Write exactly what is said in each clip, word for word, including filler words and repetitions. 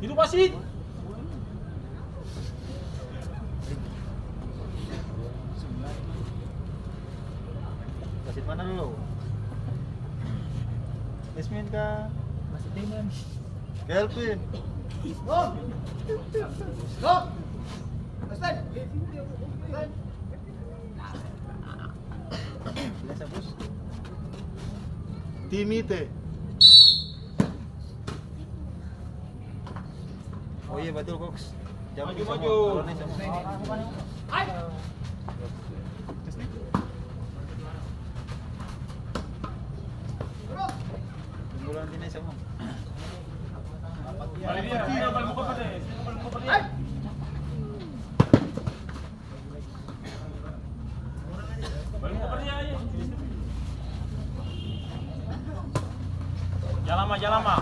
Hidup wasit. Wasit mana dulu? Ismin kah? Wasit Denan. Kelvin. Stop. Stop. Biasa, Bos. Tim I T. Oh iya, batul, Koks. Jam maju, maju. Tunggu nanti nih, semua. Balik dia, balik muka pada, balik muka pada. Jalan, Ma, jalan, Ma.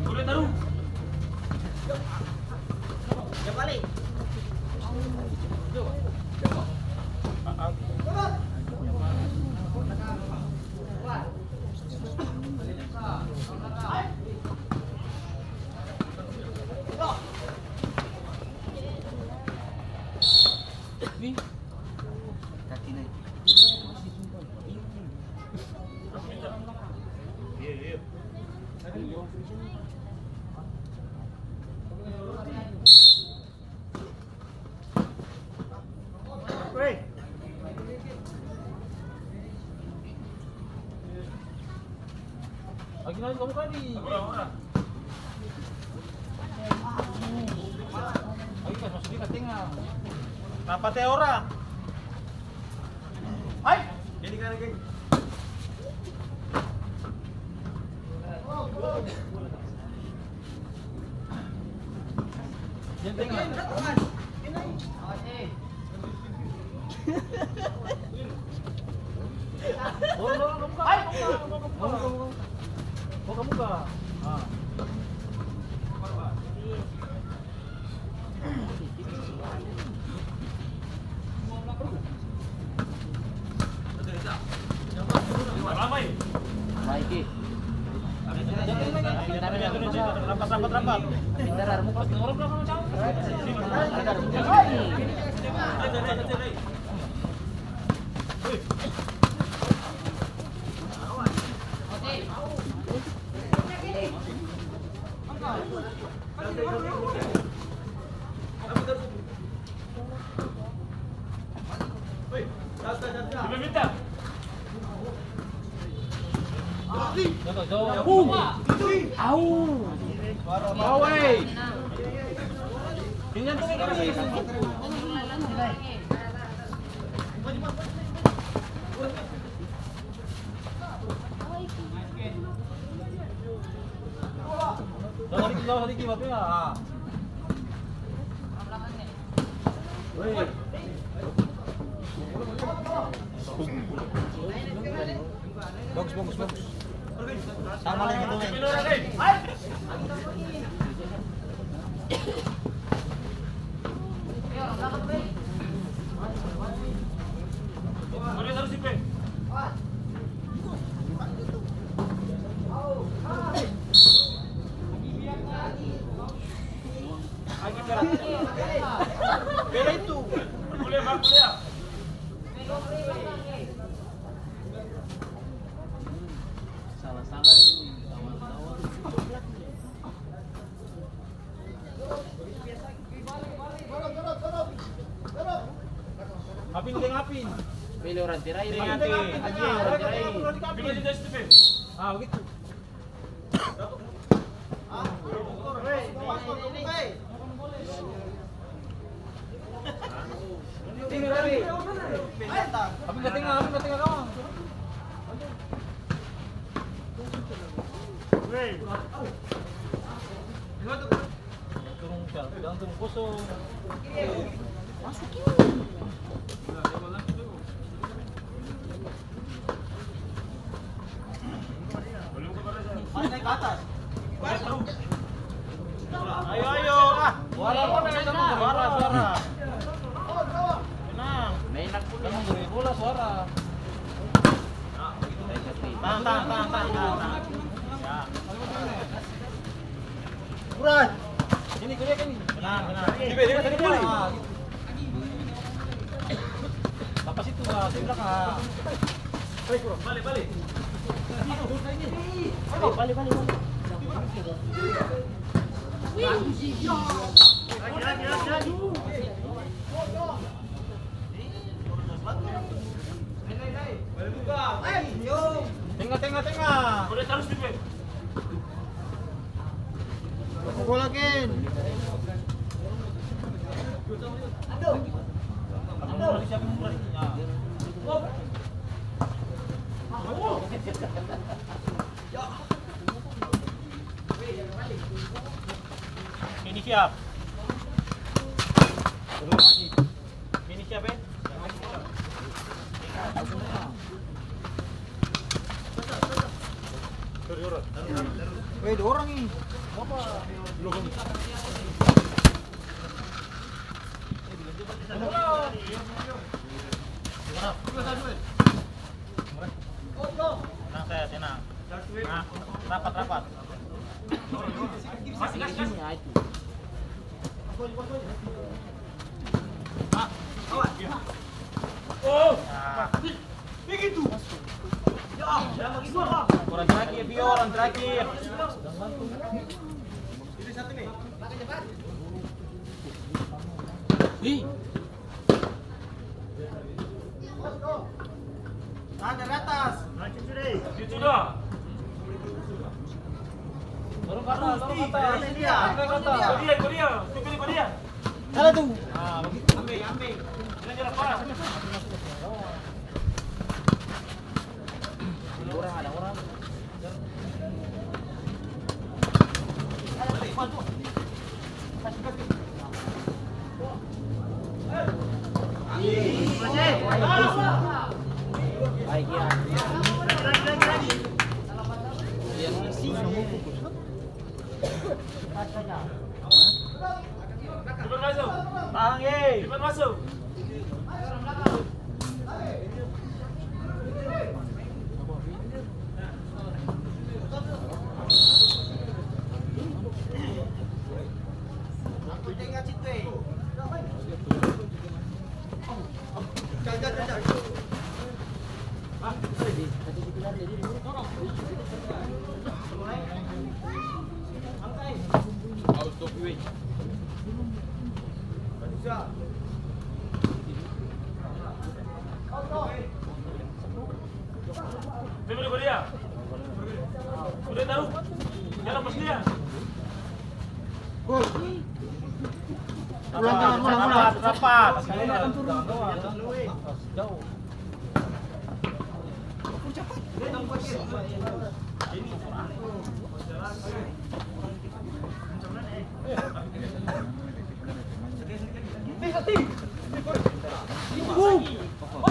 Udah taruh. Nih. Kaki naik. Lagi naik kamu tadi. Lagi kas masuk di ka tenga. Napa te ora? Hai. Ini kan lagi. Bagus, bagus, bagus. Sama lagi, tuh, men. Bela itu. Salah-salah ini, kawan-kawan. Apin deng Apin. Beli orang tirai, Apin deng Apin, Apin, orang tirai. Ah, begitu. Apin ka tenga, Apin ka tenga gawang. Jangan turun kosong. Masuk ini. Ayo, ayo, ah. Suara, suara, suara. Tenang. Main aku. Kamu beri bola, suara. Tahan, tahan, tahan, tahan, tahan, tahan. Ya. Berat. Ini kuliah kan ini. Tenang, tenang. Di bawah, di bawah, di bawah. Lepas itu, ah, di belakang. Balik, balik, balik. Balik, balik, balik. Lagi, lagi, lagi, lagi. Tenga, tenga, tenga. Bola, Ken. Ini siap. Ini siapa, eh? Weh, dua orang ini. Tenang saya, tenang. Nah, rapat, rapat. Orang terakhir, Bio, orang terakhir. Ih. Tahan dari atas. Lanjut sudah. Turun ke atas, turun ke atas. Ini dia. Ini dia. Ikut dia, ikut dia. Ikut dia, ikut dia. Salah tuh. Ah, bagus. Ambil, ambil. Dia jalan panas. Ada orang, ada orang. Cepat masuk. Tahan, ye. Cepat masuk. Ulang, ulang, ulang, ulang. Rapat, rapat.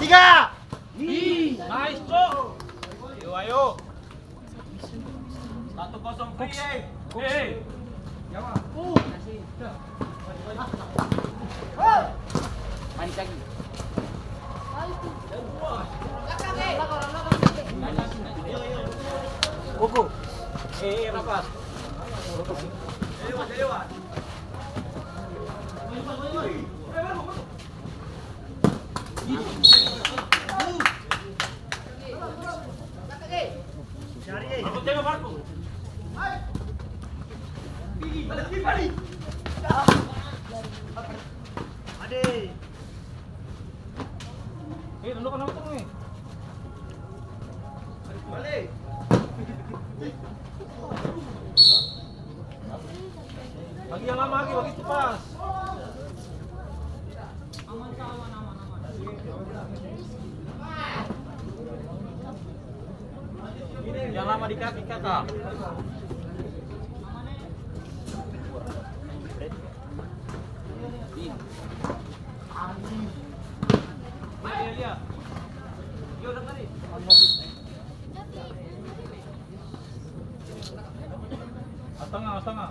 Tiga. Nice, Cok. Ayo, ayo. Satu kosong, free, eh. Eh. Manis lagi. Koko. Eh, eh, rapat. Bagi yang lama lagi, bagi cepat. Yang lama di kaki, Kakak. Setengah, setengah.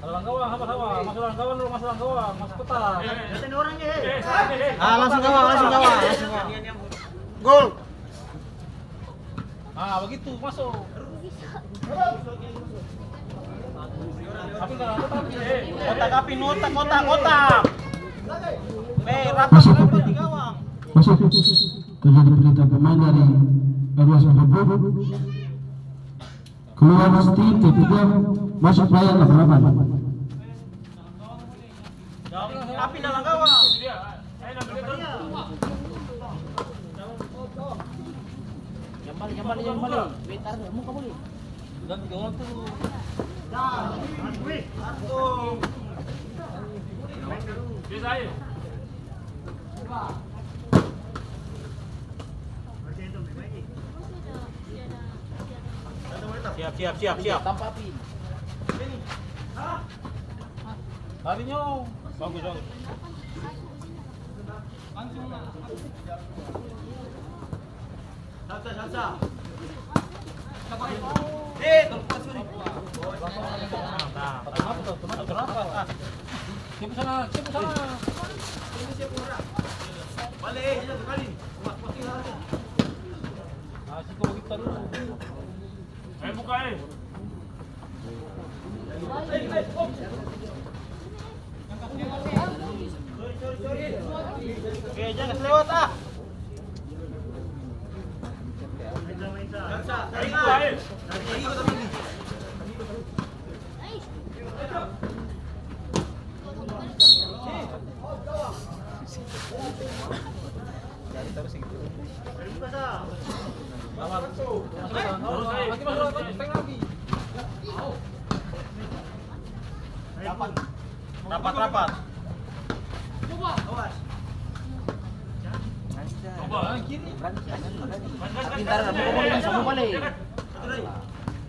Dalam gawang, sabar, sabar. Masuk dalam gawang dulu, masuk dalam gawang, masuk kotak. Ah, langsung gawang, langsung gawang, langsung gawang. Gol. Ah, begitu, masuk. Tapi kalau kotak, eh, kotak, tapi kotak, kotak, kotak. Eh, rapat, masuk, rapat di gawang. Masuk. Terjadi pergantian pemain dari R W S Bubuk. Keluar Gusti, ketiga, masuk Brian delapan delapan. Api dalam gawang. Jambal, jambal, jambal. Bentar, muka boleh. Biasa aja. Siap, siap, siap, siap. Tampa api. Larinya. Bagus, bagus. Langsung. Salsa, salsa. Eh, terlepas, sorry. Nah, kenapa tuh? Kenapa, kenapa? Siapa sana? Siapa sana? Balik, eh, satu kali. Pas, pas, pas, pas. Ah, situ kita dulu. Eh, buka, eh. Oke, jangan lewat, ah. Rapat, rapat. Pintar, buka bole, buka bole.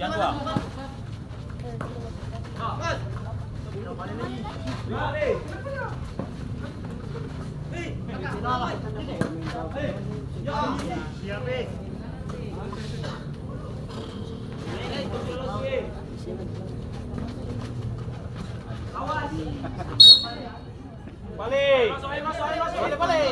Jadwal. Bale. Bale, bale.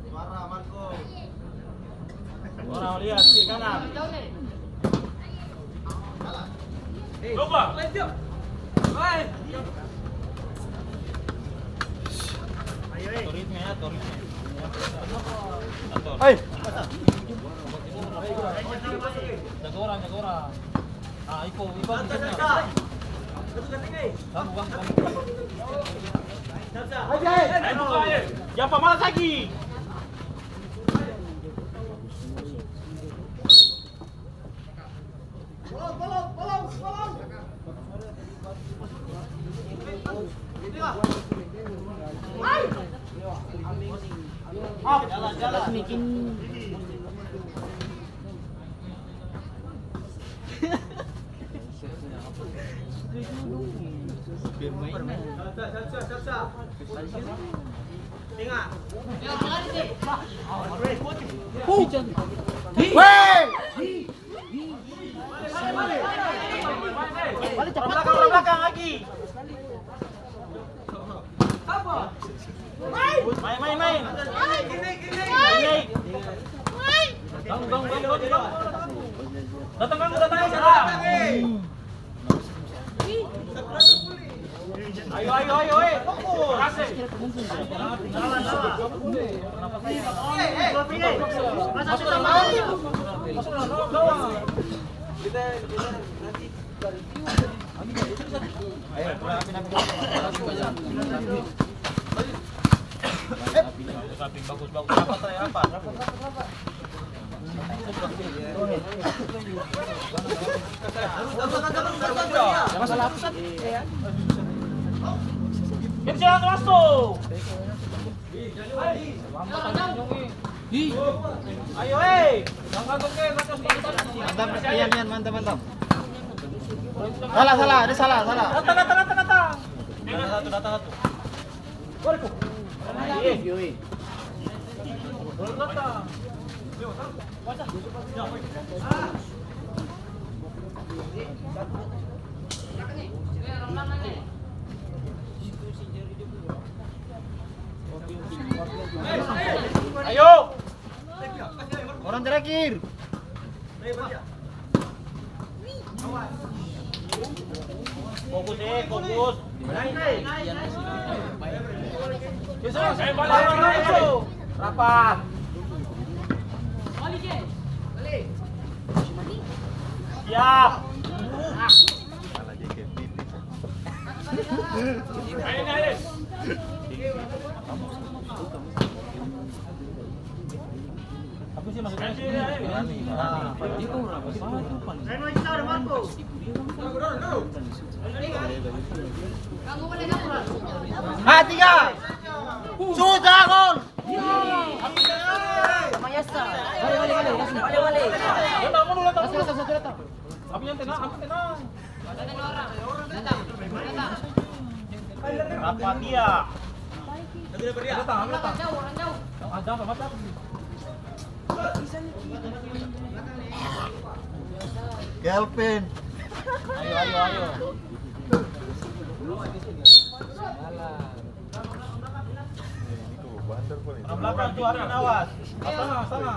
Suara, Marco. Suara, lihat kiri kanan. Coba. Atur ritme, atur ritme. Atur. Hai. Jaga orang, jaga orang. Ah, iko, iko, iko. Ganggu, ganggu, ganggu. Ayo, buka, ayo. Jang pamalas lagi. Up. Jalan, jalan. Weh! Balik, cepat. Orang belakang, orang belakang lagi. Main, main, main. Ganggu, ganggu, ganggu, ganggu. Datang, ganggu, datang, datang. Ayo, ayo, ayo, eh, fokus. Bagus, bagus, bagus. Rapat, rapat, rapat. Ayo, eh. Mantap, Ian, Ian, mantap, mantap. Salah, salah, ada salah, salah. Datang, datang, datang, datang. Datang satu, datang satu. Yoi. Ayo! Orang terakhir. Fokus, eh, fokus. Rapat. Siap. Ah, tiga. Sudah, gol. Bale, bale, bale. Datang, mundur, datang, mundur. Datang, datang, datang. Abi yang tenang, abi tenang. Apa dia? Datang, datang. Ada apa, apa? Kelvin. Ayo, ayo, ayo. Orang belakang tuh, Arin, awas. Salah, salah.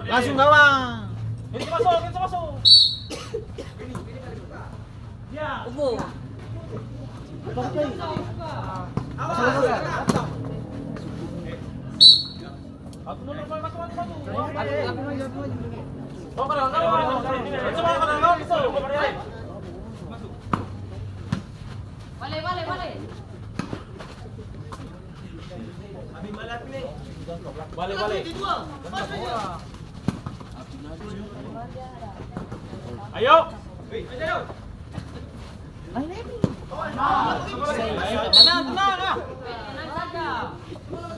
Langsung gawang. Ini masuk, ini masuk. Bale, bale, bale. Bale, bale. Ayo. Tenang, tenang, ah.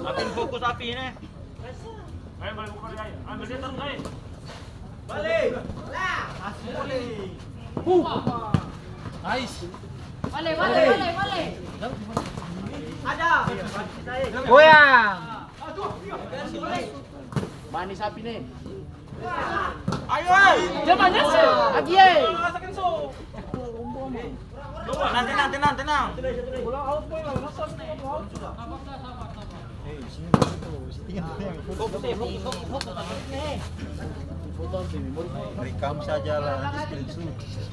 Apin fokus, Apin, eh. Ayo, bale, bale, bale. Ambil dia terus, ayo. Bale. Lah, kasih bale. Huh. Nice. Bale, bale, bale, bale. Ada. Goyang. Manis sapi nih. Ayo, eh. Dia banyak sih. Lagi, eh. Tenang, tenang, tenang, tenang. Rekam saja lah, nanti screenshot.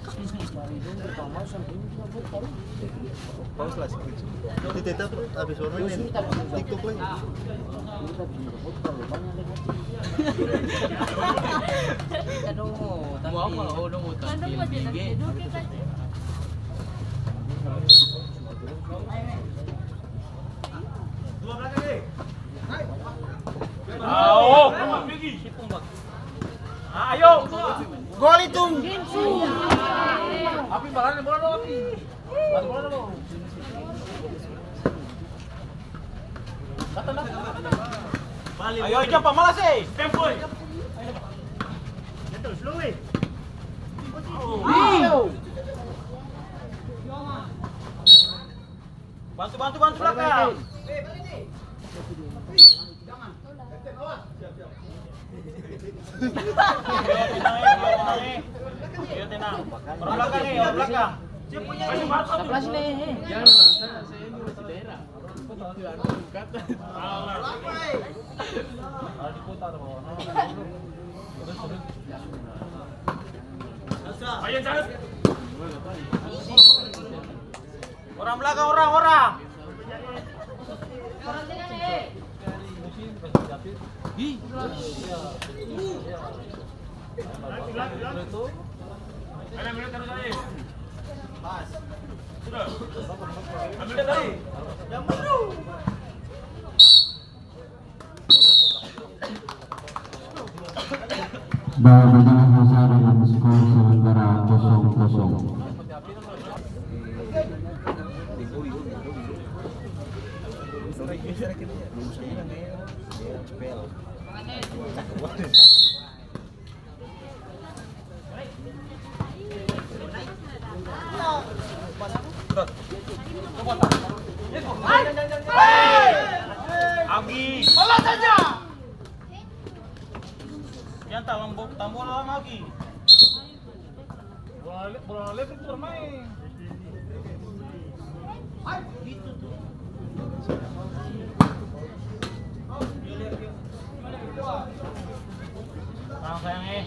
Pause lah, screenshot. Nanti tetap habis bermain TikTok lagi. Mau apa? Oh, dong mau tampil B G. Ayo. Gol itu. Api, balanya bola dong, Api. Balanya bola dong. Datang, datang, datang, datang. Ayo, jam pamalas, eh. Tempo, eh. Ayo. Bantu, bantu, bantu, belakang. Ayo, tenang. Orang belakang, eh, orang belakang. Sebelah sini, eh. Jangan, saya, saya ini masih daerah. Itu anu, kata. Ayo, terus. Orang belakang, orang, orang. Sudah. Ambil dia tahu. Babak ini selesai dengan skor sementara kosong kosong. Tambol orang lagi. Bola le-, bola lefit itu bermain. Sayang, sayang, eh.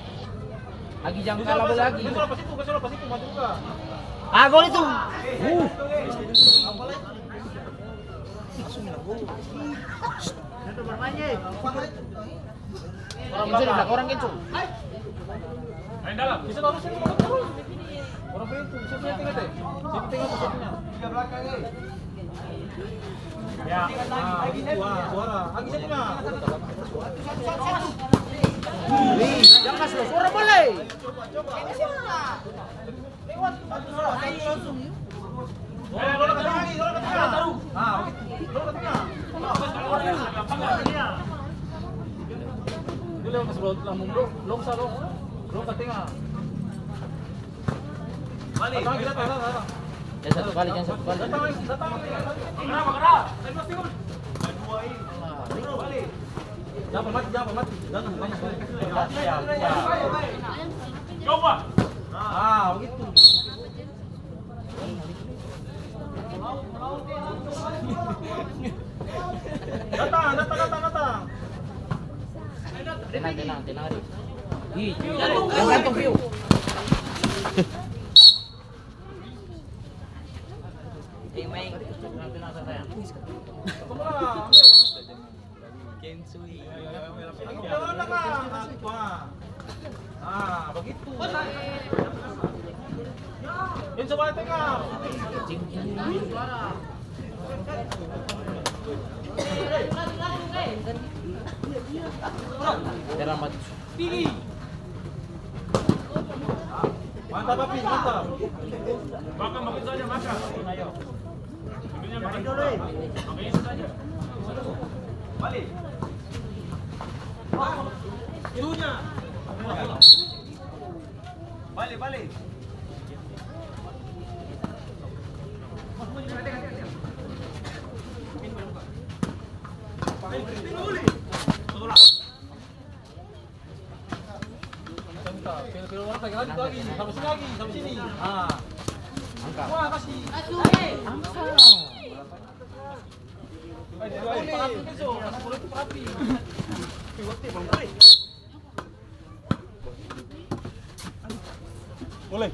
Lagi jang kalah bola lagi. Kasih bola pas itu, kasih bola pas itu, maju juga. Ah, gol itu. Uh. Langsung bilang gol. Itu bermain, eh. Kenzo di belakang orang, Kenzo. Main dalam. Bisa taruh sini, taruh. Orang punya itu, siapa yang tengah teh? Siapa tengah tuh, siapa tengah? Ya, ah, itu, ah, suara. Lagi sini, nah. Wih, jangan kasih suara boleh. Coba, coba. Balik. Datang, datang, datang, datang. Yang satu kali, yang satu kali. Datang, datang. Balik. Jangan mati, jangan mati. Jangan banyak. Siap, siap. Coba. Ah, begitu. Datang, datang, datang, datang. Tenang, tenang, tenang, Ri. Ih, yang gantung, Vio. Tenang, tenang, tenang, sayang. Kensui. Ah, begitu. Kenzo balik tengah. Terlambat. Mantap, Papi, mantap. Makan, makan saja, makan. Ayo. Makan saja. Balik. Balik, balik. Sampai sini lagi, sampai sini lagi, sampai sini. Ah. Angka. Wah, kasih. Angka. Boleh.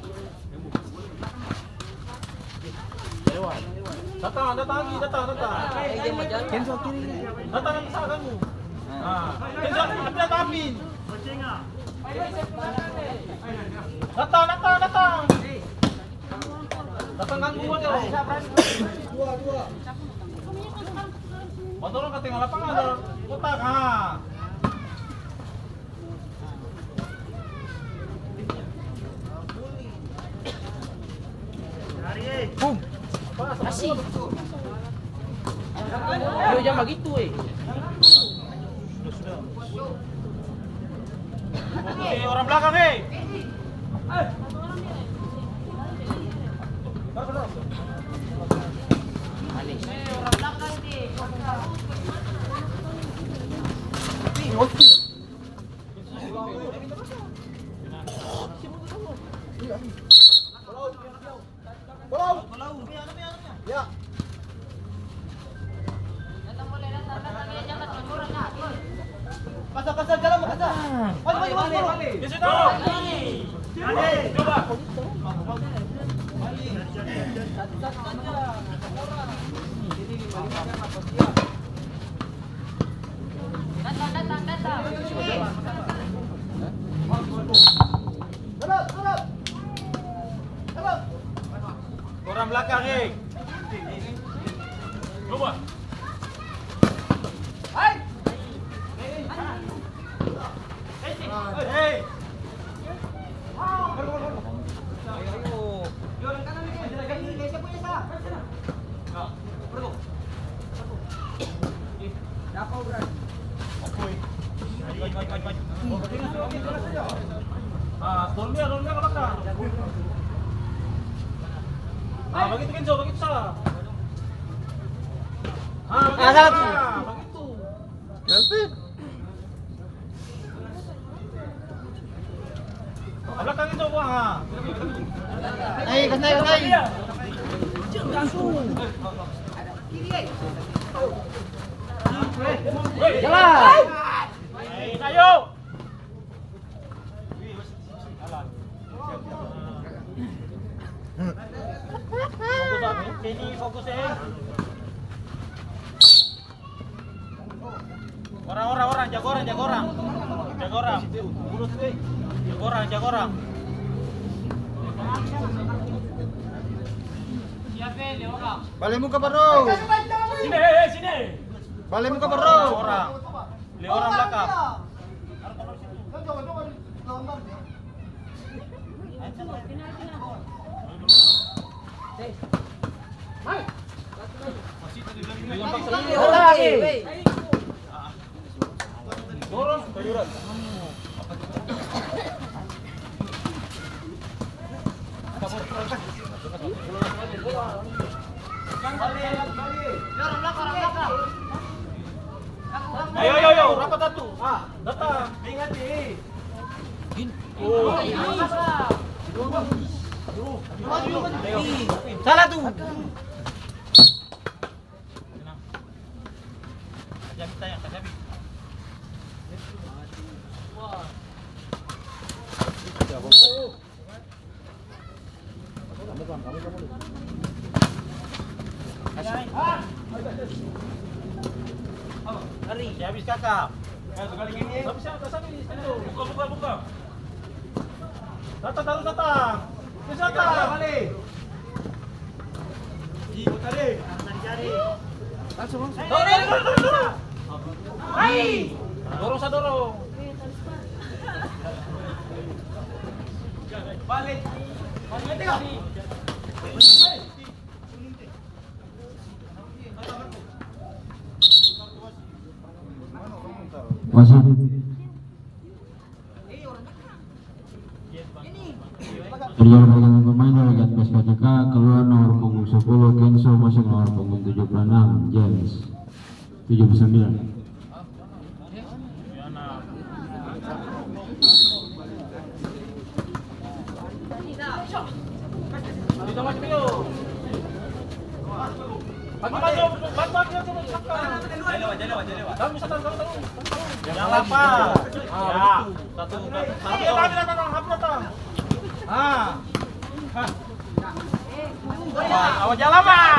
Datang, datang lagi, datang, datang. Datang, datang, datang, ganggu. Ah, datang, datang, Amin. Datang, datang, datang. Datang, ganggu aja. Dua, dua. Bantu orang ka tengah lapangan, ada kotak, ha. Bum. Kasih. Yo, jang bagitu, eh. Eh, orang belakang, eh. Manis. Pasa, pasa, jalan, pasa. Maju, maju, maju, maju. Datang, datang, datang. Orang belakang, eh. Coba. Hai. Hei. Ah, dormir, dormir ka belakang. Ah, bagitu, Kenzo, bagitu salah. Ah, bagitu. Ah, salah tu. Ah, bagitu. David. Belakang itu, Bang, ha. Naik, kas naik, kas naik. Jalan. Ayo. Fokus, Abi. Ini fokus, eh. Orang, orang, orang, jaga orang, jaga orang. Jaga orang. Jaga orang, jaga orang. Bale muka, bro. Sini, eh, eh, sini. Bale muka, bro. Orang. Lima orang belakang. Ayo, ayo, ayo, rapat satu. Ah, datang. Ingat, eh. Salah tu. Lari. Ya, habis, Kakak. Buka, buka, buka. Datang, datang, datang. Terus datang. Langsung, langsung. Dorong, dorong, dorong, dorong. Hai. Dorong, sa dorong. Balik. Balik, tengok. Wasit. Terjadi pergantian pemain dari Gatbas K C K, keluar nomor punggung sepuluh Kenso, masuk nomor punggung tujuh puluh enam James, tujuh puluh sembilan. Jangan lapar. Ya. Satu, satu, satu. Awas, jalan, Pak.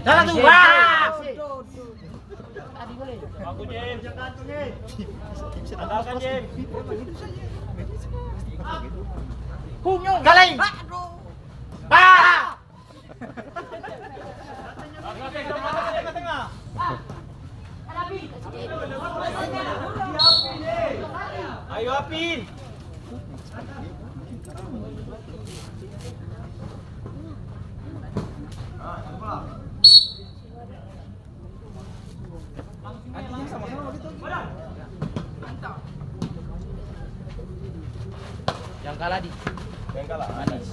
Salah tu, wah! Bagus, James. Andalkan, James. Galai! Ah! Ayo, Apin. Yang kalah di. Yang kalah. Manis.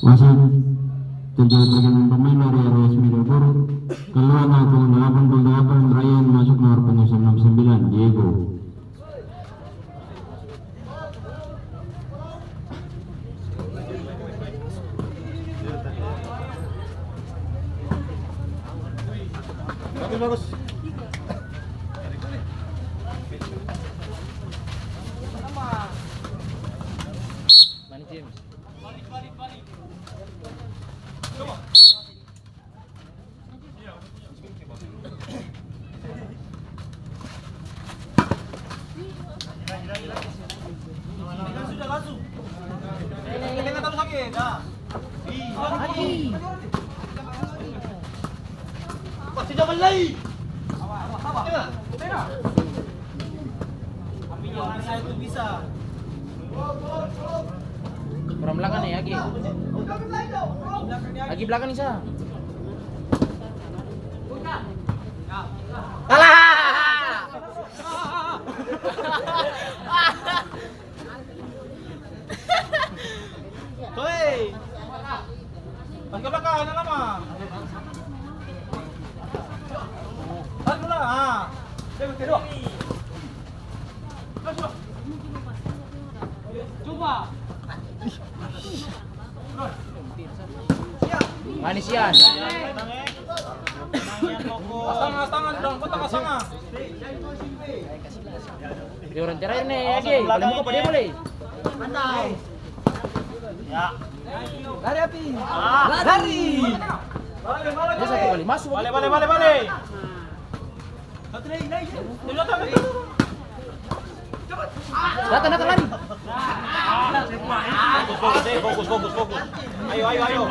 Wasit, terjadi pergantian pemain dari R W S Middelburg, keluar nomor punggung delapan puluh delapan Ryan, masuk nomor punggung sembilan puluh sembilan Diego. Bagus, bagus. Manis, James. Orang belakang nih, Agi. Agi belakang nih, Sa. Manis, Yan. Astanga, astanga, dong, kota astanga. Dia orang terakhir nih, Agi. Bale muka pa dia, bale. Ya. Lari, Api. Ah. Lari. Dia satu kali masuk. Bale, bale, bale, bale. Datang, datang, lari. Fokus, fokus, eh, fokus, fokus, fokus. Ayo, ayo, ayo.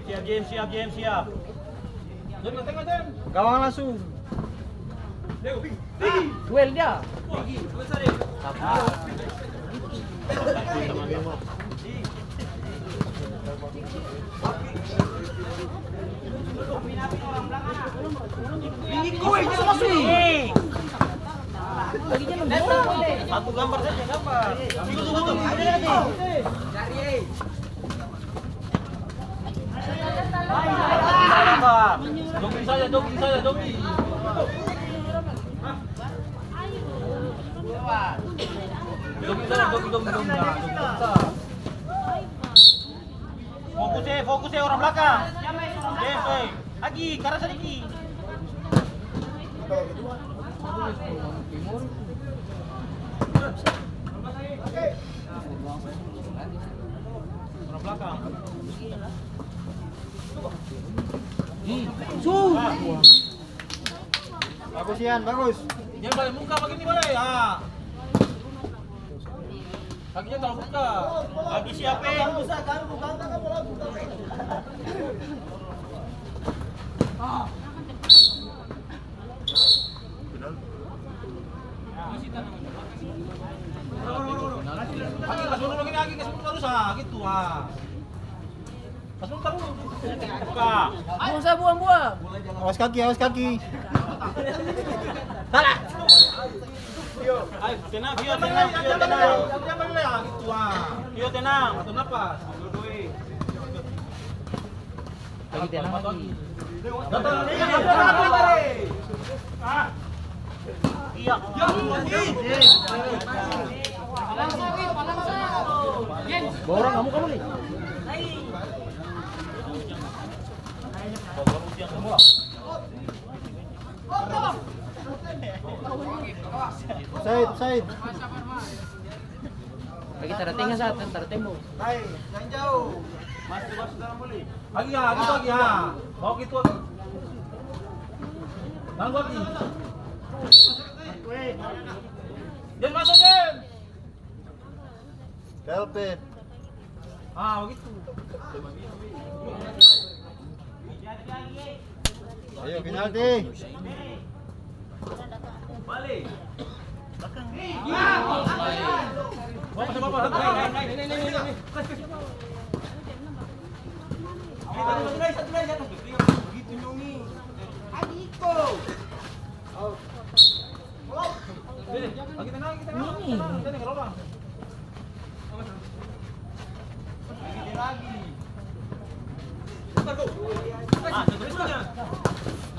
Siap, Jem, siap, Jem, siap. Gawang langsung. Duel dia. Satu gambar saja, gambar. Sabar. Jogging saja, jogging saja, jogging. Jogging saja, jogging, jogging, jogging. Nah, jogging saja. Fokus, eh, fokus, eh, orang belakang. Yes, eh. Lagi, karas sadiki. Bagus, Yan, bagus. Dia bale muka bagini, bale. Ah. Kakinya talalu buka. Lagi siapa? Lagi kas mundur lagi, lagi kas mundur terus, ah, gitu, ah. Kas mundur terus. Buka. Buang, sa buang, buang. Awas kaki, awas kaki. Salah. Ayo, tenang, Vio, tenang, Vio, tenang. Vio, tenang. Lagi tenang lagi. Iya. Bawa orang kamu, kamu nih. Said, Said. Lagi tara tenga sa, tara tembok. Hai, jang jauh. Masuk, masuk dalam boleh. Lagi ya, lagi, lagi ya. Bawa gitu, lagi. Tangguh lagi. Jen, masuk, Jen. Kelvin. Ah, begitu. Ayo, penalti.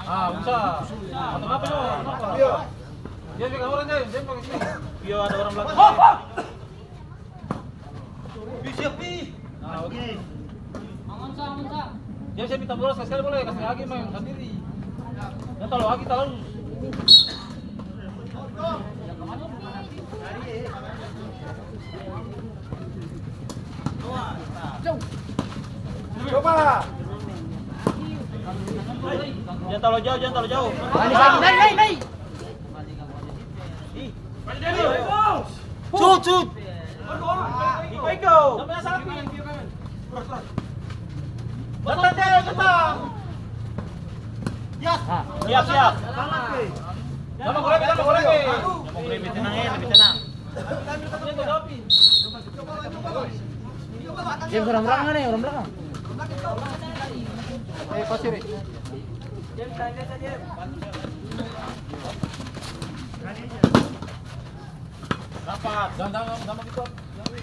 Ah, bisa. Atau apa, no? Apa? Dia pegang orang, dia, dia pakai sini. Iya, ada orang belakang. Pi, siap, Pi. Nah, oke. Aman sa, aman sa. Dia bisa minta bola sekali-sekali boleh, kasih lagi main sendiri. Dia tahu lagi tahu. Coba. Jangan terlalu jauh, jangan terlalu jauh. Naik, naik, naik, naik. Cut, cut. Iko, iko. Datang, datang, datang. Siap, siap. Tambah gol lagi, tambah gol lagi. Lebih tenang ya, lebih tenang. Dia orang belakang nih, orang belakang. Eh, pasir, eh. Jangan, jangan, jangan gitu. Jangan,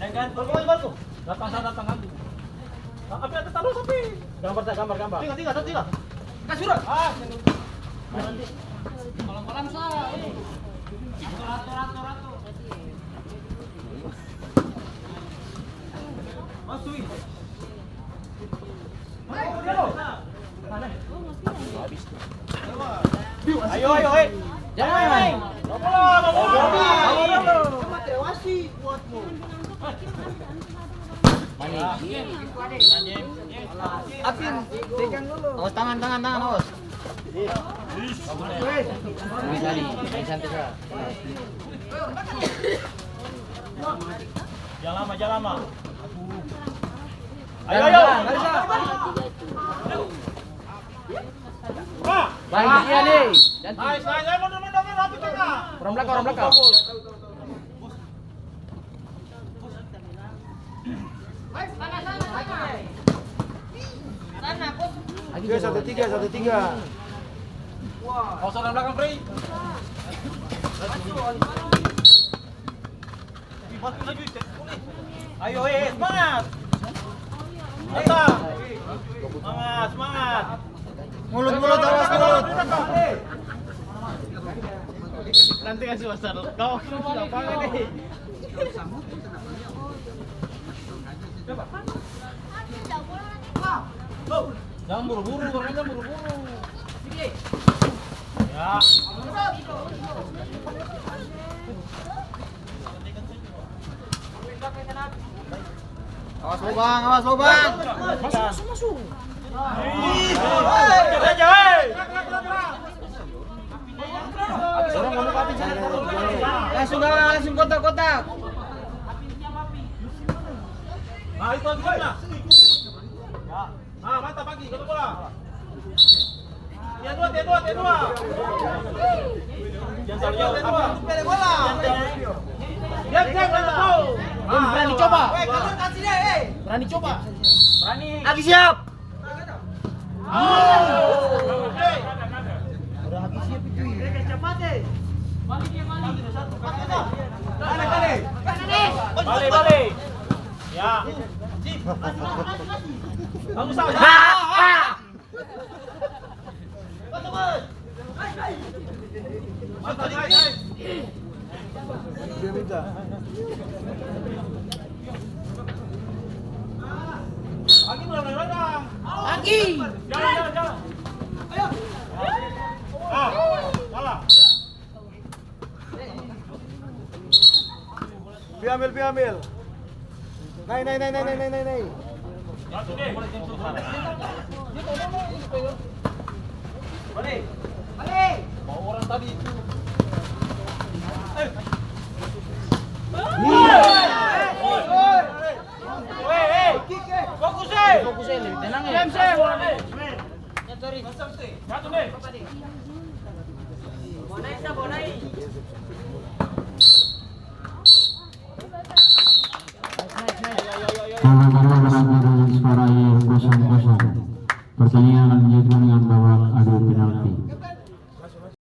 jangan, jangan. Datang sana, datang nanti. Tapi ada taruh, tapi. Gambar, gambar, gambar. Tinggal, tinggal, tinggal. Kasih surat. Ah, kolam-kolam sa. Atur, atur, atur, atur. Ayo, ayo, eh. Jangan. Mau bola, mau bola. Awas, tangan, tangan, tangan, awas. Bisa nih, main santai sa. Jang lama, jang lama. Ayo, ayo. Baik, dia nih. Nice, nice. Ayo, mundur, mundur, mundur, rapi tengah. Orang belakang, orang belakang. Oke, satu tiga, satu tiga. Awas orang belakang, Frey. Ayo, eh, semangat. Datang. Semangat, semangat. Mulut, mulut, awas mulut. Nanti kasih pasar. Kau apa nih? Jangan buru-buru, orangnya jangan buru-buru. Ya. Awas lubang, awas lubang. Masuk, masuk, masuk. Langsung, langsung kotak, kotak. Nah, itu lagi mana? Ah, mantap, pagi, kata bola. Tiga dua, tiga dua, tiga dua. Jangan salah jauh. Tiga dua. Diam, diam, jangan tahu. Berani coba. Berani coba. Berani. Lagi siap. Oke. Udah lagi siap itu. Balik, balik. Ya. Kamu salah. Dia minta. Pagi. Jalan, jalan, jalan. Ah, salah. Pi ambil, pi ambil. Nai, nai, nai. Mau orang tadi itu. Fokus, eh. Fokus, eh, lebih tenang, eh. Satu, nih. Skor akhir kosong kosong. Pertandingan akan dilanjutkan dengan babak adu penalti.